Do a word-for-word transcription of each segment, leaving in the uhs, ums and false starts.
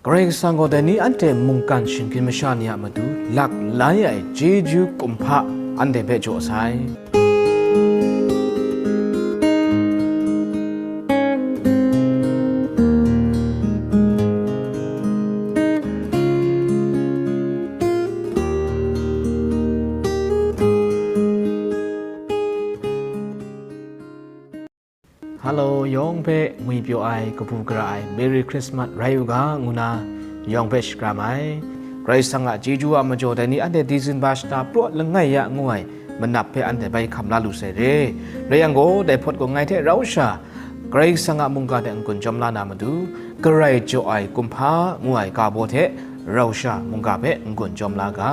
Karai Kasang gaw dai ni anhte mungkan shinggyim masha ni a matu lak lai ai chyeju kumhpa anhte hpe jaw sai. Hello, yawng hpe ngwipyaw ai, kabu gara ai, Merry Christmas rai u ga, ngu na yawng hpe shakram ai. Karai Kasang a chyeju a majaw dai ni anhte December shata prat langai ya ngu ai manap hpe anhte bai hkam la lu sai re. Rai yang gaw, dai hpawt gaw ngai hte rau sha Karai Kasang a mungga hte n-gun jawm la na matu, Karai jaw ai kumhpa ngu ai ga baw hte rau sha mungga hpe n-gun jawm la ga.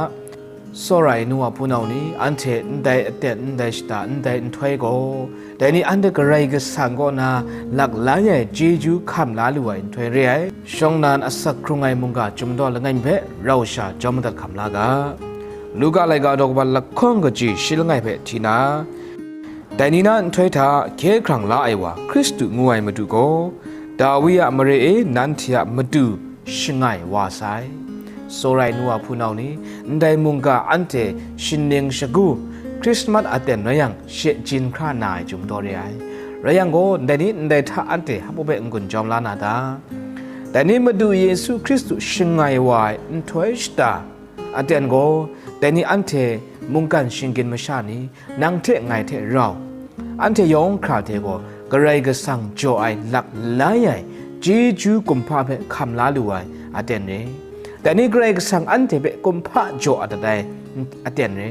Tsawra ai nu wa hpunau ni, anhte ndai aten, ndai shata, ndai nhtoi gaw, dai ni anhte Karai Kasang kaw na lak lai ai chyeju hkam la lu ai nhtoi re ai. Shawng nnan asak hkrung ai mungga chyum daw langai mi hpe rau sha jawm madat hkam la ga. Luka laika daw kaba lahkawng kaji shi langai hpe hti na, dai ni na nhtoi hta hkye hkrang la ai wa, Hkristu ngu ai Madu gaw, Dawi a mare e nanhte a Madu shangai wa sai. Tsawra ai nu wa hpunau ni, ndai mungga anhte shaning shagu, Hkrismat aten rai yang, she jin hkra na ai chyum daw re ai. Rai yang gaw, ndai ni ndai hta anhte hpaw hpe n-gun jawm la na ta? Dai ni Madu Yesu Hkristu shangai wa ai nhtoi shata aten gaw, dai ni anhte mungkan shinggyim masha ni, nang hte ngai hte rau, anhte yawng hkra hte gaw Karai Kasang jaw ai lak lai ai chyeju kumhpa hpe hkam la lu ai aten re. Dai ni Karai Kasang anhte hpe kumhpa jaw dat ai aten re.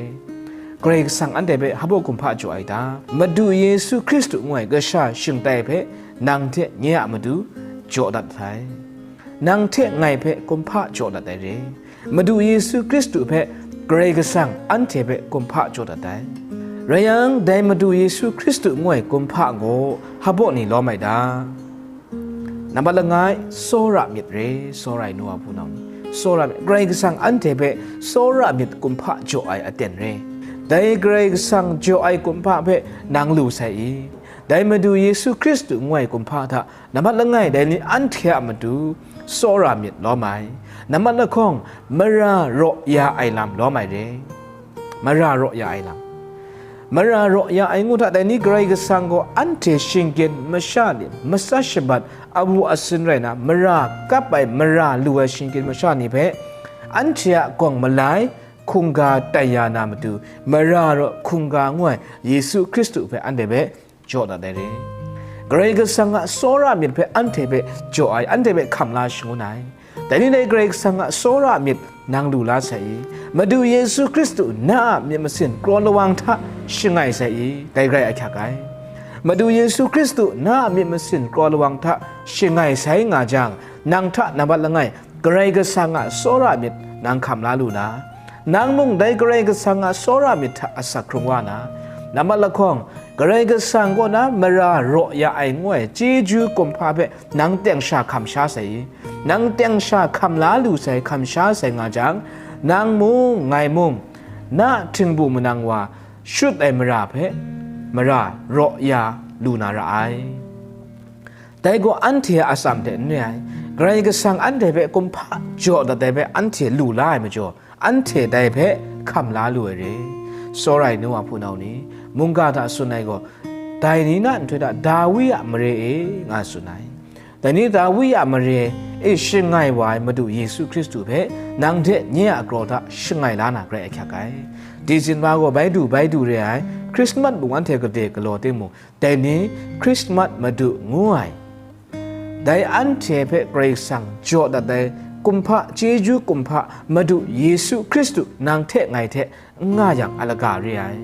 Karai Kasang anhte hpe hpaw kumhpa jaw ai ta? Madu Yesu Hkristu ngu ai kasha shingtai hpe nang hte nye a matu jaw dat ai. Nang hte ngai hpe kumhpa jaw dat ai re. Madu Yesu Hkristu hpe Karai Kasang anhte hpe kumhpa jaw dat ai. Rai yang, dai Madu Yesu Hkristu ngu ai kumhpa gaw hpaw ni lawm ai ta? Nambat langai, tsawra myit re, tsawra ai nu wa hpunau ni. Tsawra myit, Karai Kasang anhte hpe tsawra myit kumhpa jaw ai aten re. Dai Karai Kasang jaw ai kumhpa hpe nang lu sai i? Dai Madu Yesu Hkristu ngu ai kumhpa hta nambat langai dai ni anhte a matu tsawra myit lawm ai. Nambat lahkawng, mara raw ya ai lam lawm ai re. Mara raw ya ai lam. Mara raw ya ai ngu hta, dai ni Karai Kasang gaw anhte shinggyim masha ni, matsat shabat, awu asin rai na, mara kap ai, mara lu ai shinggyim masha ni hpe anhte a gawng malai hkungga tai ya na matu, mara raw hkungga ngu ai Yesu Hkristu hpe anhte hpe jaw dat ai re. Karai Kasang a tsawra myit hpe anhte hpe jaw ai, anhte hpe hkam la shangun ai. Dai ni dai Karai Kasang a tsawra myit nang lu la sai i? Madu Yesu Hkristu na a myit masin kraw lawang hta shangai sai i? Dai rai ahkyak ai. Madu Yesu Hkristu na a myit masin kraw lawang hta shangai sai nga jang, nang hta nambat langai Karai Kasang a tsawra myit nang hkam la lu na? Nang mung dai Karai Kasang a tsawra myit hta asak hkrung wa na? Nambat lahkawng, Karai Kasang kaw na mara raw ya ai ngu ai chyeju kumhpa hpe nang teng sha hkam sha sai i? Nang teng sha hkam la lu sai, hkam sha sai nga jang, nang mung, ngai mung, na htingbu manang wa shut ai mara hpe mara raw ya lu na ra ai. Dai gaw anhte a atsam hte n re ai. Karai Kasang anhte hpe kumhpa jaw dat ai hpe anhte lu la ai majaw, anhte dai hpe hkam la lu ai re. Tsawra ai nu wa hpunau ni, mungga hta tsun ai gaw, dai ni na nhtoi hta Dawi a mare e, nga tsun ai. Dai ni Dawi a mare e shangai wa ai Madu Yesu Hkristu hpe nang hte nye a kraw hta shangai la na grai ahkyak ai. Dizin wa gaw bai du bai du re ai, Hkrismat mung anhte gade galaw timung, dai ni Hkrismat Madu ngu ai, dai anhte hpe Karai Kasang jaw dat ai kumhpa, chyeju kumhpa Madu Yesu Hkristu nang hte ngai hte n nga yang a laga re ai.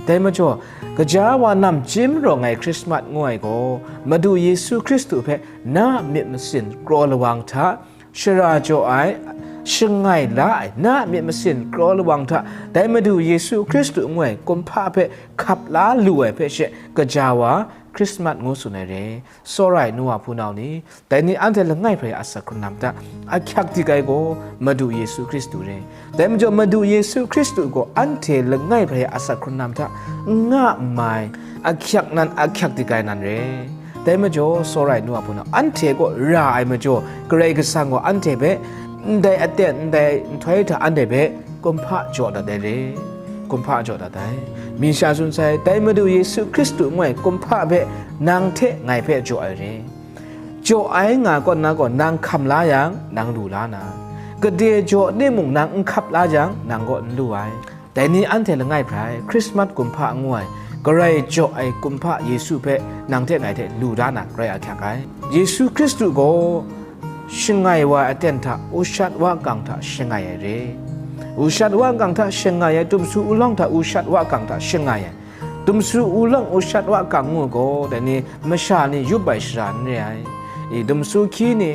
Dai majaw, gaja wa namchyim rawng ai Hkrismat ngu ai gaw, Madu Yesu Hkristu hpe na a myit masin kraw lawang hta, shara jaw ai, shangai la ai, na a myit masin kraw lawang hta, dai Madu Yesu Hkristu ngu ai kumhpa hpe hkap la lu ai hpe she gaja wa Hkrismat ngu tsun ai re. Tsawra ai nu wa hpunau ni, dai ni anhte langai hpe a asak hkrung na ma ta? Ahkyak dik ai gaw Madu Yesu Hkristu re. Dai majaw Madu Yesu Hkristu gaw anhte langai hpe a asak hkrung na ma ta? N nga n mai, ahkyak nan ahkyak dik ai nan re. Dai majaw, tsawra ai nu a hpunau, anhte kaw ra ai majaw, Karai Kasang gaw anhte hpe ndai aten ndai nhtoi hta anhte hpe kumhpa jaw dat ai re, kumhpa jaw dat ai. Mi sha tsun sai, dai Madu Yesu Hkristu ngu ai kumhpa hpe nang hte ngai hpe jaw ai re. Jaw ai nga kaw na gaw, nang hkam la yang, nang lu la na, gade jaw ni mung nang n hkap la jang, nang gaw n lu ai. Dai ni anhte langai hpe rai, Hkrismat kumhpa ngu ai, Karai jaw ai kumhpa Yesu hpe nang hte ngai hte lu da na, rai ahkyak ai. Yesu Hkristu gaw shangai wa ai aten hta, ushat wa kang hta shangai ai re. Ushat wa kang hta shangai ai, dumsu ulawng hta ushat wa kang hta shangai ai. Dumsu ulawng ushat wa kang ngu gaw, dai ni masha ni yup ai shara n re ai. I, dumsu hkyi ni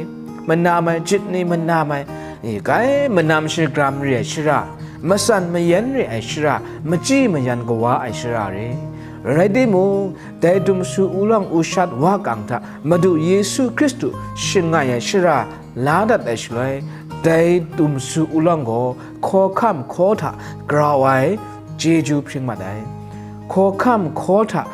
manam ai, jit ni manam ai, i, kai manam shagram re ai shara, matsan mayan re ai shara, machyi mayan kawa ai shara re. Rai timung, dai dumsu ulawng ushat wa kang hta Madu Yesu Hkristu shangai ai shara la dat ai shaloi, dai dumsu ulawng gaw hkawhkam hkaw hta grau ai chyeju hpring mat ai. Hkawhkam hkaw hta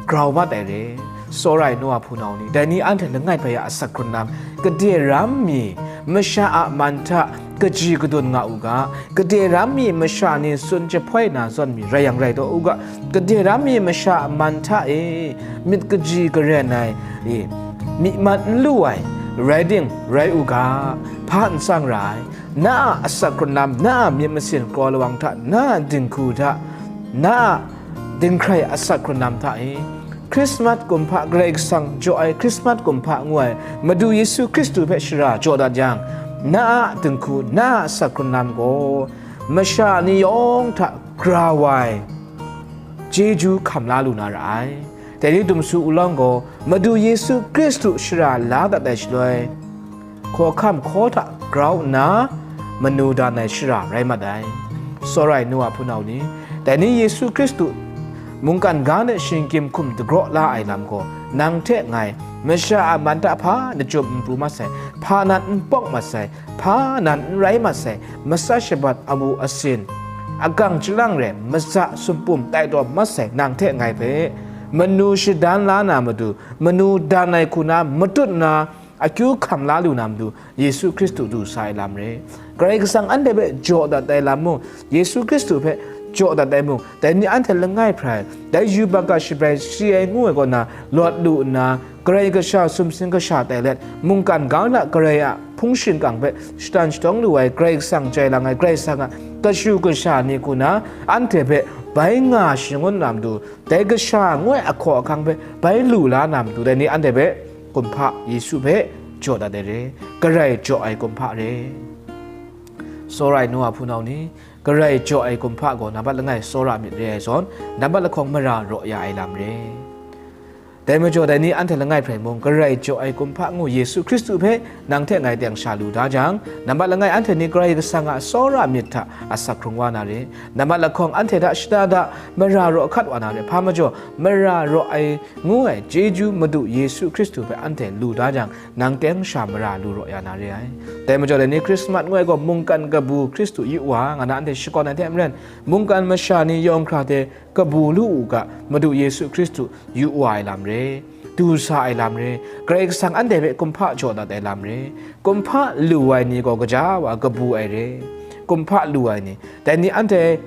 grau mat ai re. Tsawra ai nu a hpunau ni, dai ni anhte langai hpe ya asak hkrun lam, gade ram mi masha a man hta kaji kadun nga u ga, gade ram mi masha ni tsun jahpoi na zawn mi rai yang rai taw u ga, gade ram mi masha a man hta e myit kaji karen ai, e, myi man n lu ai, rai ting, rai u ga, hpa n tsang ra ai, na a asak hkrun lam, na a myit masin kraw lawang hta, na a dinghku hta, na a dinghkrai asak hkrun lam hta e, Hkrismat kumhpa, Karai Kasang jaw ai Hkrismat kumhpa ngu ai Madu Yesu Hkristu hpe shara jaw dat yang, na a dinghku, na a asak hkrun lam gaw masha ni yawng hta grau ai chyeju hkam la lu na ra ai. Dai ni dumsu ulawng gaw Madu Yesu Hkristu shara la dat ai shaloi, hkawhkam hkaw hta grau nna manu dan ai shara rai mat ai. Tsawra ai nu a hpunau ni, dai ni Yesu Hkristu mungkan ga hte shinggyim hkum dagraw la ai lam gaw, nang hte ngai masha a man hta hpa nachum n pru mat sai, hpa nan n pawk mat sai, hpa nan n rai mat sai, matsa shabat amu asin, agang chyalang re, matsa sumpum tai taw mat sai, nang hte ngai hpe manu shadan la na matu, manu dan ai hku na matut nna, akyu hkam la lu na matu, Yesu Hkristu du sa ai lam re. Karai Kasang anhte hpe jaw dat ai lam mung, Yesu Hkristu hpe jaw dat ai mung, dai ni anhte langai hpe rai, dai yubak a shabrai si ai ngu ai kaw na, lawt lu nna, Karai Kasha sumsing kasha tai let, mungkan ga hta Karai a hpung shingkang hpe shatan shatawng lu ai, Karai Kasang jai lang ai, Karai Kasang a kashu kasha ni hku na, anhte hpe bai nga shangun na matu, dai kasha ngu ai ahkaw ahkang hpe bai lu la na matu, dai ni anhte hpe kumhpa Yesu hpe jaw dat ai re, Karai jaw ai kumhpa re. Tsawra ai nu a hpunau ni, Karai jaw ai kumhpa gaw nambat langai tsawra myit re ai zawn, nambat lahkawng mara raw ya ai lam re. Dai majaw, dai ni anhte langai hpe rai mung, Karai jaw ai kumhpa ngu Yesu Hkristu hpe nang hte ngai teng sha lu da jang, nambat langai anhte ni Karai Kasang a tsawra myit hta asak hkrung wa na re. Nambat lahkawng anhte hta shada da mara raw hkat wa na re. Hpa majaw, mara raw ai ngu ai chyeju Madu Yesu Hkristu hpe anhte lu da jang, nang teng sha mara lu raw ya na re ai. Dai majaw, dai ni Hkrismat ngu ai gaw mungkan kabu Hkristu yu wa, nga na anhte shakawn ai hte maren, mungkan masha ni yawng hkra hte kabu lu u ga, Madu Yesu Hkristu yu wa ai lam re, du sa ai lam re, Karai Kasang anhte hpe kumhpa jaw dat ai lam re. Kumhpa lu ai ni gaw gaja wa kabu ai re. Kumhpa lu ai ni, dai ni anhte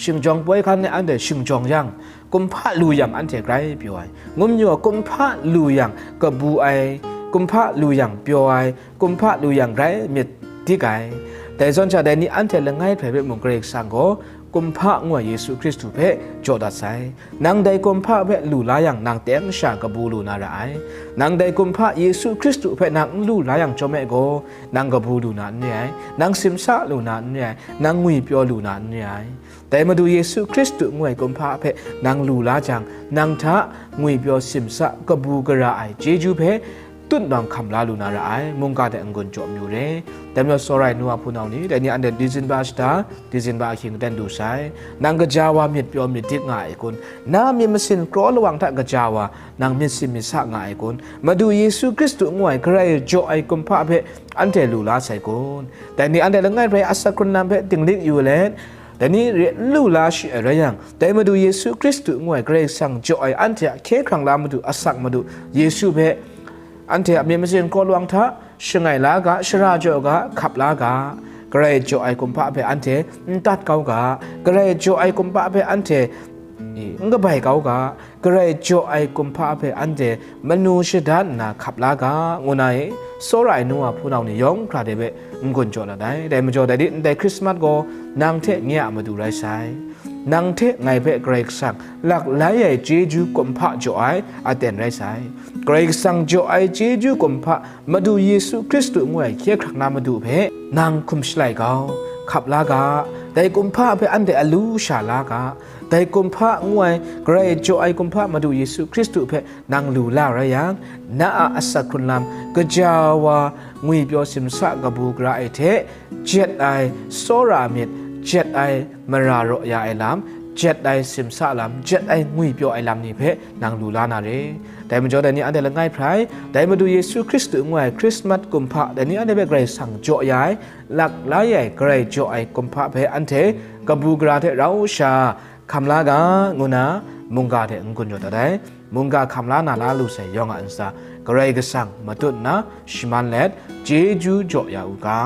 shingjawng poi hkan e anhte shingjawng yang, kumhpa lu yang anhte grai pyaw ai. Ngu majaw, kumhpa lu yang kabu ai, kumhpa lu yang pyaw ai, kumhpa lu yang grai myit dik ai. Dai zawn sha, dai ni anhte langai hpe rai mung, Karai Kasang gaw kumhpa ngu ai Yesu Hkristu hpe jaw dat sai. Nang dai kumhpa hpe lu la yang, nang teng sha kabu lu na ra ai. Nang dai kumhpa Yesu Hkristu hpe nang n lu la yang chyawm e gaw, nang kabu lu na n re ai, nang simsa lu na n re ai, nang ngwipyaw lu na n re ai. Dai Madu Yesu Hkristu ngu ai kumhpa hpe nang lu la jang, nang hta ngwipyaw simsa kabu gara ai chyeju hpe tutnawng hkam la lu na ra ai, mungga hte n-gun jaw mayu re. Dai majaw, tsawra ai nu a hpunau ni, dai ni anhte Dizinba shada, Dizinba ahkying ten du sai. Nang gaja wa myit pyaw myit dik nga ai kun? Na myit masin kraw lawang hta gaja wa nang myit sim myit sa nga ai kun? Madu Yesu Hkristu ngu ai Karai jaw ai kumhpa hpe anhte lu la sai kun? Dai ni anhte langai rai asak hkrun lam hpe dinglik yu let, Dai ni re n lu la shi ai rai yang, dai Madu Yesu Hkristu ngu ai Karai Kasang jaw ai anhte a hkye hkrang la Madu, asak Madu Yesu hpe anhte a myit masin kraw lawang hta, shangai la ga, shara jaw ga, hkap la ga. Karai jaw ai kumhpa hpe anhte n tat kau ga, Karai jaw ai kumhpa hpe anhte n kabai kau ga, Karai jaw ai kumhpa hpe anhte manu shadan nna hkap la ga, ngu na e, tsawra ai nu wa hpunau ni yawng hkra de hpe n-gun jaw dat ai. Dai majaw, dai di ndai Hkrismat gaw nang hte nye a Madu rai sai. Nang hte ngai hpe Karai Kasang laklai ai chyeju kumhpa jaw ai aten rai sai. Karai Kasang jaw ai chyeju kumhpa Madu Yesu Hkristu ngu ai hkye hkrang na Madu hpe nang hkum shalai kau, hkap la ga, dai kumhpa hpe anhte alu sha la ga, dai kumhpa ngu ai, Karai jaw ai kumhpa Madu Yesu Hkristu hpe nang lu la rai yang, na a asak hkrun lam, gaja wa, ngwipyaw simsa kabu gara ai hte, jet ai tsawra myit, jet ai mara raw ya ai lam, jet ai simsa lam, jet ai ngwipyaw ai lam ni hpe nang lu la na re. Dai majaw, dai ni anhte langai hprai, dai Madu Yesu Hkristu ngu ai Hkrismat kumhpa, dai ni anhte hpe Karai Kasang jaw ya ai, laklai ai, Karai jaw ai kumhpa hpe anhte kabu gara hte rau sha hkam la ga, ngu na mungga hte n-gun jaw dat ai. Mungga hkam la na la lu sai yawng a ntsa, Karai Kasang matut nna shaman let, chyeju jaw ya u ga.